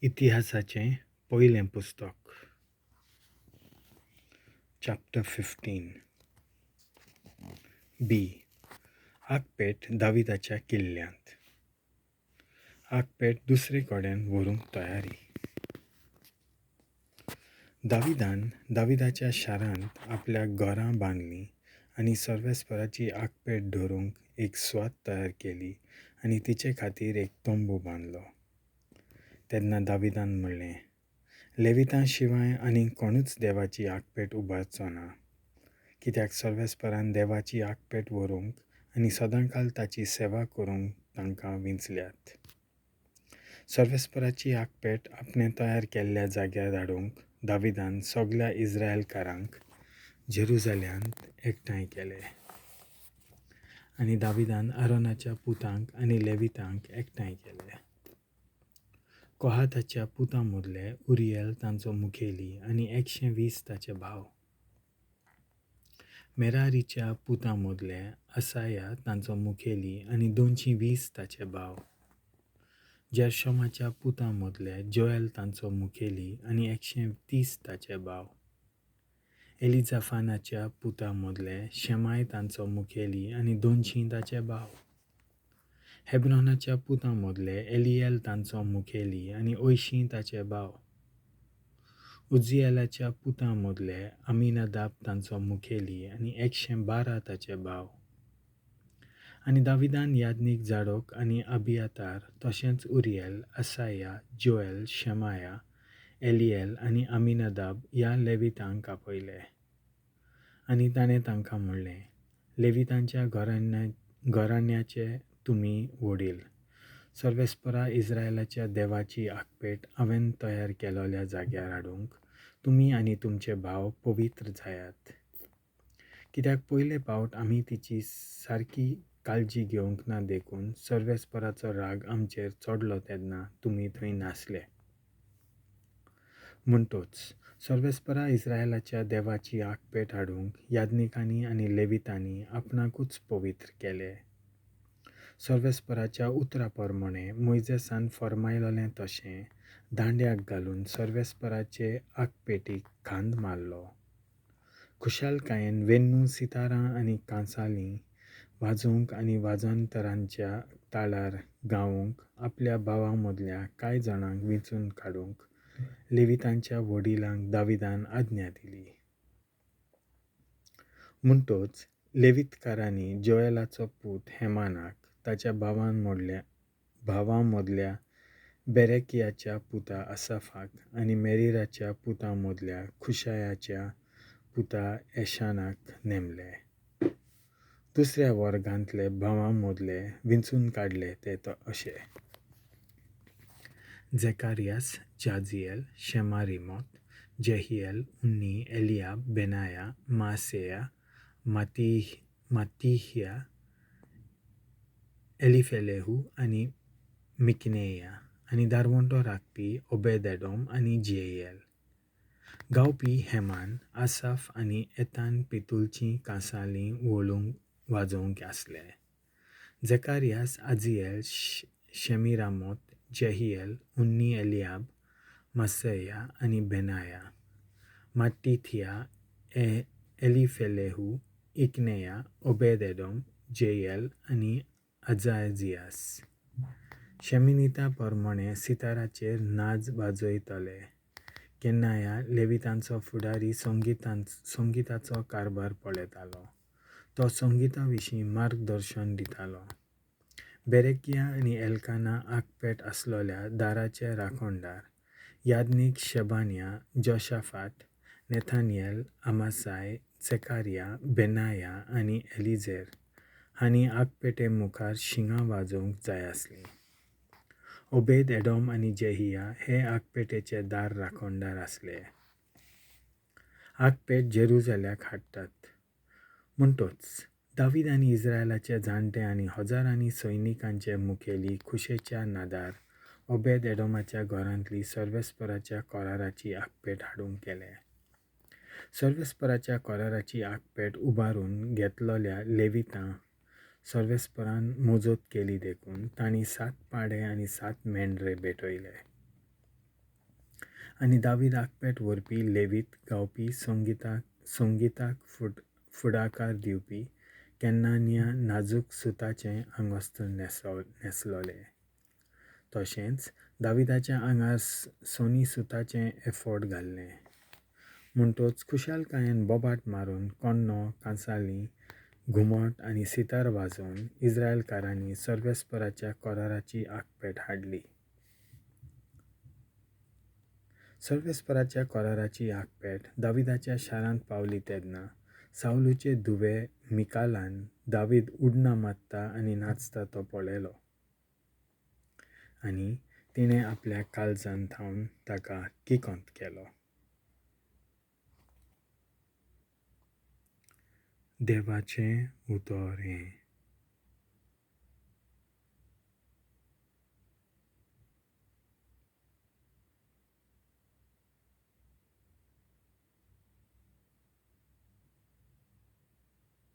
इतिहासाचें पयलें पुस्तक, चॅप्टर 15. बी. आगपेट दाविदाच्या किल्ल्यांत. आगपेट दुसरे कडेन व्हरूंक तयारी. दाविदान दाविदाच्या शारांत आपल्याक घरां बांदलीं आनी सर्वेस्पराची आगपेट दवरूंक एक सुवात तयार केली आनी तिचे खातीर एक तंबू बांदलो. तेन्ना दाविदान म्हणलें, लेवितां शिवाय आनीक कोणूच देवाची आगपेट उबारचो ना, कित्याक सर्वेस्परान देवाची आगपेट व्हरूंक आनी सदांकाल ताची सेवा करूंक तांकां विंचल्यात. सर्वेस्पराची आगपेट आपणें तयार केल्ल्या जाग्यार हाडूंक दाविदान सगल्या इस्रायलकारांक जेरुजाल्यांत एकठांय केले. आनी दाविदान आरोनाच्या पुतांक आनी लेवितांक एकठांय केले. कोहाताच्या पुतां मदले उरियल तांचो मुखेली आनी 120 ताचे भाव. मेरारीच्या पुतां मदले असाया तांचो मुखेली आनी 220 ताचे भाव. जेर्शोमाच्या पुतां मदले जोएल तांचो मुखेली आनी 130 ताचे भाव. एलिजाफानाच्या पुतां मदले शेमाय तांचो मुखेली आनी 200 ताचे भाव. हेब्रोनाच्या पुतां मदले एलियल तांचो मुखेली आनी 80 ताचे भाव. उज्जियेलाच्या पुतां मदले अमिनादाब तांचो मुखेली आनी 112 ताचे भाव. आनी दाविदान याज्ञीक जाडोक आनी अबियातार तशेंच उरियल, असाया, जोएल, शेमाया, एलियल आनी अमिनादाब ह्या लेवितांक आपयले. आनी ताणें तांकां म्हणलें, लेवितांच्या घराण्याचे तुमी वडील, सर्वेस्परा इस्रायलाच्या देवाची आगपेट हांवें तयार केलोल्या जाग्यार हाडूंक तुमी आनी तुमचे भाव पवित्र जायात. कित्याक पयले फावट आमी तिची सारकी काळजी घेवंक ना देखून सर्वेस्पराचो राग आमचेर चडलो तेन्ना तुमी थंय नासले. म्हणटोच सर्वेस्परा इस्रायलाच्या देवाची आगपेट हाडूंक याज्ञिकांनी आनी लेवितांनी आपणाकूच पवित्र केले. सर्वेस्पराच्या उतरा प्रमाणें मोयजेसान फर्मायलोलें तशें दांड्याक घालून सर्वेस्पराचे आगपेटीक खांद मारलो. खुशालकायेन वेन्नू सितारां आनी कांसालीं वाजोवंक आनी वाजंतरांच्या ताळार गावंक आपल्या भावां मदल्या कांय जाणांक विंचून काडूंक लेवितांच्या वडिलांक दाविदान आज्ञा दिली. म्हणटोच लेवितकारांनी जोएलाचो पूत हेमानाक ताच्या भावां मदल्या बेरेकियाच्या पुता आसाफाक आनी मेरिराच्या पुतां मदल्या खुशायाच्या पुता एशानाक नेमले. दुसऱ्या वर्गांतले भावां मदले विंचून काडले ते अशे: Zacharias, Jahaziel, Shemiramoth, Jehiel, Unni, Eliab, Benaiah, Maaseiah, Mattithiah, Eliphelehu आनी मिकनेया, आनी दारवंटो राखपी ओबेदेडोम आनी जेइएल. गावपी हेमान, आसाफ आनी एतान पितुलचीं कांसालीं वाजोवंक आसले. Zacharias, Aziel, Shemiramoth, Jehiel, Unni, Eliab, Maaseiah आनी Benaiah, Mattithiah, Eliphelehu, Ikneiah, Obededom, Jeiel आनी अजाजियास. शेमिनिता प्रमाणें सिताराचेर नाज वाजयतले. केन्नाया लेवितांचो फुडारी संगिताचो कारभार पळयतालो. तो संगिता विशीं मार्गदर्शन दितालो. बेरेकिया आनी एल्काना आगपेट आसलोल्या दाराचे राखणदार, Yagnik Shebaniah, Joshaphat, Nethanel, Amasai, Zechariah, Benaiah आनी एलिझेर हांणी आगपेटे मुखार शिंगां वाजोवंक जाय आसलीं. ओबेद एडोम आनी जेहिया हे आगपेटेचे दार राखणदार आसले. आगपेट जेरुजाल्याक हाडटात. म्हणटोच दावीद आनी इस्रायलाचे जाणटे आनी हजारांनी सैनिकांचे मुखेली खुशेच्या नादार ओबेद एडोमाच्या घरांतली सर्वेस्पराच्या कराराची आगपेट हाडूंक गेले. सर्वेस्पराच्या कराराची आगपेट उबारून घेतलोल्या लेवितां सर्वेस्परान मोजत केली देखून तांणी 7 पाडे आनी 7 मेंढरे भेटयले. आनी दावीद आकपेट व्हरपी लेवीत गावपी संगिताक संगिताक फुडाकार दिवपी केन्नानिया नाजूक सुताचें आंगवस्त्र न्हेसलोले. तशेंच दाविदाच्या आंगार सोनी सुताचें एफोर्ड घाल्लें. म्हणटच खुशालकायेन बोबाट मारून कोण्णो, कांसाली, घुमट आनी सितार वाजोवन इस्रायलकारांनी सर्वेस्पराच्या कराराची आकपेट हाडली. सर्वेस्पराच्या कराराची आकपेट दाविदाच्या शारांत पावली तेन्ना सावलूचे धुवे मिकालान दावीद उडणां मारता आनी नाचता तो पळयलो आनी तिणें आपल्या काळजान थावन ताका किकोंत केलो. देवाचें उतर हें.